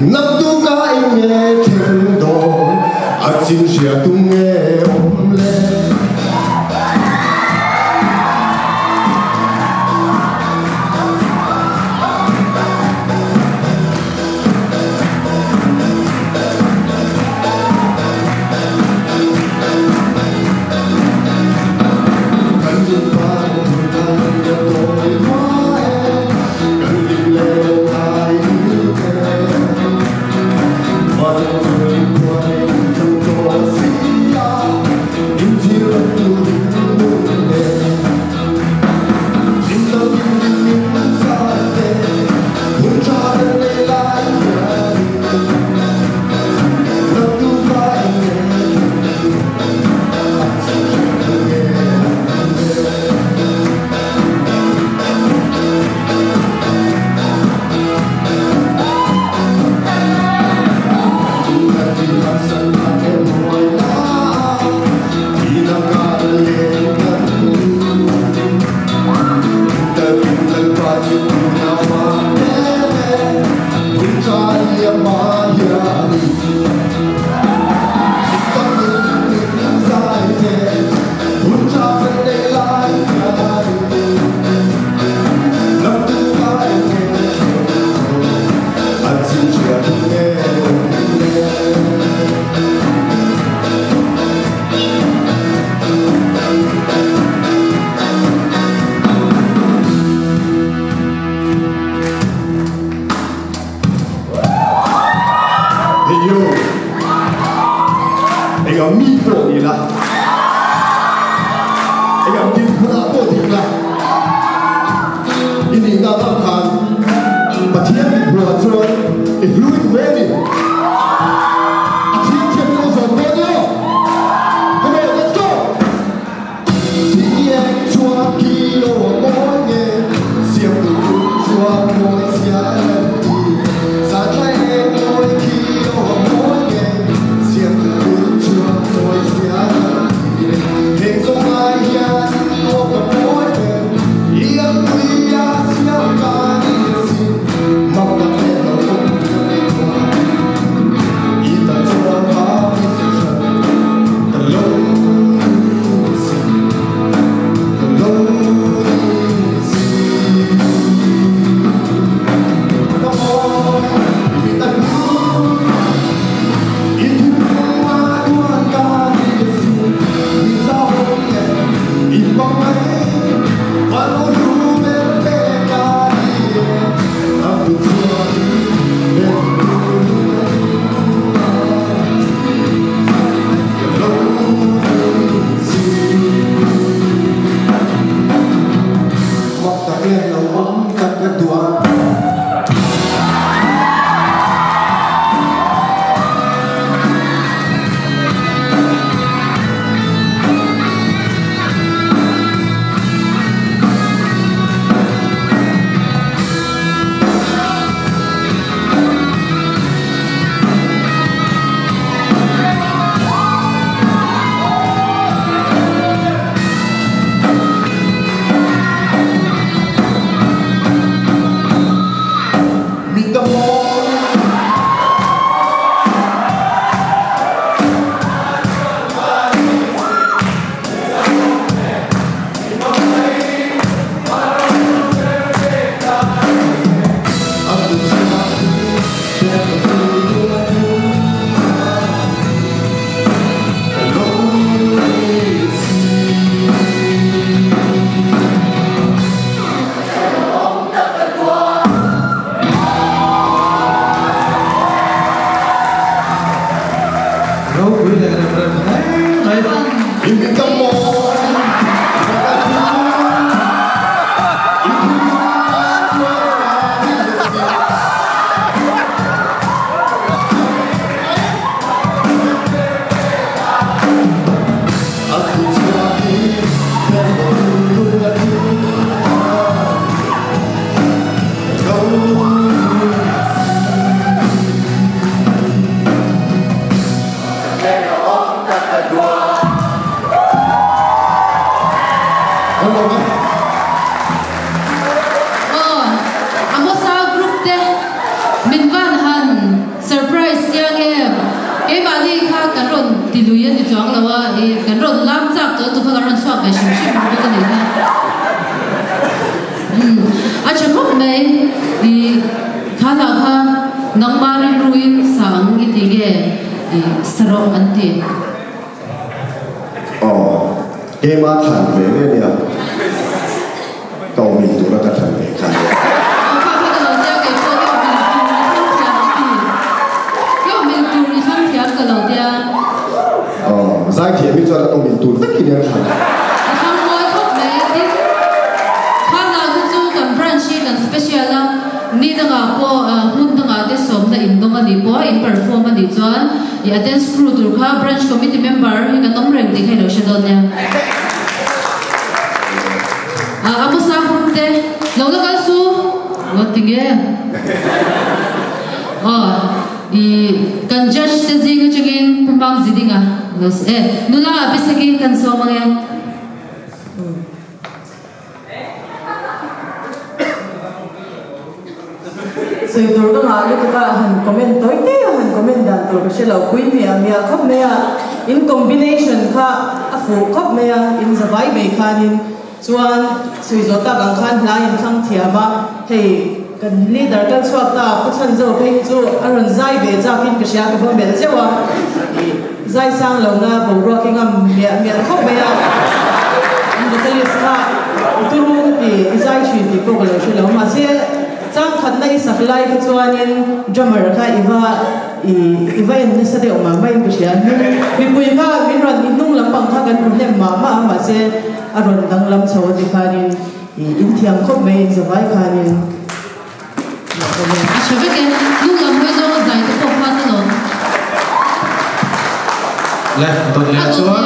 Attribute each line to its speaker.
Speaker 1: Naktukah eng nge thleng dawn a chin hria tum nge awm le? Kan inpan hun a tawi hma e, kan lim leh ngai te. Van chuan khuai chu tawh si a, inchhir turin nun nen. Hlim takin min zai te, hun tha kan nei lai hianin. Naktukah eng nge thleng a chhun nge ang le? Hey yo, eng ang mi pawh ni la, eng ang dinhmunah pawh ding la, i nihna vang khan Pathian min hmuhah chuan i hluin hle a ni. A thiam thiam in lo zawm dawn emaw? Come on, let's go! Sieng chuan kilo a mawi nge, siamtu hun chuan mawi zia a lan ti. Zan tlai eng mawi kilo a mawi nge, siamtu hun chuan mawi zia a lan ti. Heng zawng ai hian awk a mawi ber, i ang pui a siam ka ni asin, mak tak leh lo awm ka nei chuan. I tan chuan kha i hre hran ka lo ni si, ka lo ni si. Ka mawi i mit a hnu, i thinlung a duan ka ni asin, mi zahawm leh i hmangaih van u hlu ber pe ka ni e, a hmu chuan ber Mak tak hian lo awm tlat ka duh a. Mi ta mawi.
Speaker 2: Ropui leh rem rem hle mai.
Speaker 3: tilui a ni chuang lo a, i kan rawn lam chak tawh lutuk kha kan rawn chhuak ve hrim hrim bawk a nih kha. Umm a tha khawp mai, i kha lah kha nangmah rilruin sa ang i ti nge i sa rawh an ti.
Speaker 1: Aw, keimah thlan ve ve nia, ka awm in tura ka thlan ve kha nia.
Speaker 3: Aw kha kha ka lo tia kei pawh i awm in tur i thlang thiam i ti, i awm in tur i thlang thiam ka lo tia.
Speaker 1: Aw, zaithiam hi chuan an awm in tur vek in an thlan.
Speaker 3: A thlang mawi khawp mai, tin kha lah kha chu kan branch hi kan special a, ni dangah pawh hmun dangah te sawmna in dawng a nih pawh in perform a nih chuan I a dance crew tur kha branch committee member hi kan awm reng tih kha i lo hre dawn nia. A Amosa group te lo la kal su lo ti nge? Aw i kan judge te zing atangin Pu Hmang Zidinga lo e nula Abiseki kan sawm ange.
Speaker 4: Sawi tur ka ngah lutuk a, han comment tawi te a han comment dan tur ka hre lo pui miah miah khawp mai a, in combination kha a fuh khawp mai a, in za vai mai khanin chuan sawi zawh tak ang khan hla in thlang thiam a, hei kan leader kal chhuak ta Pu Chhanzo phei hi chu a rawn zai ve chak in ka hria ka va melh zeuh a, ih zai sang lo na boruak hi ngam miah miah khawp mai a, an vocalist kha turu ka ti i zai thin tih pawh ka lo hre lo mahse chang khatna i sak lai kha chuanin drummer kha i va i i va en nasa deuh mah mah in ka hria hnung mipui kha min rawn i hnung lampang kha kan hmu hnem mah mah a mahse a rawn danglam chho a ti khanin i inthiam khawp mai in zavai khanin.
Speaker 3: A tha vek e, hnung lam hawi zawng a zai te pawh khan alawm.
Speaker 2: Le, dawt leh chuan.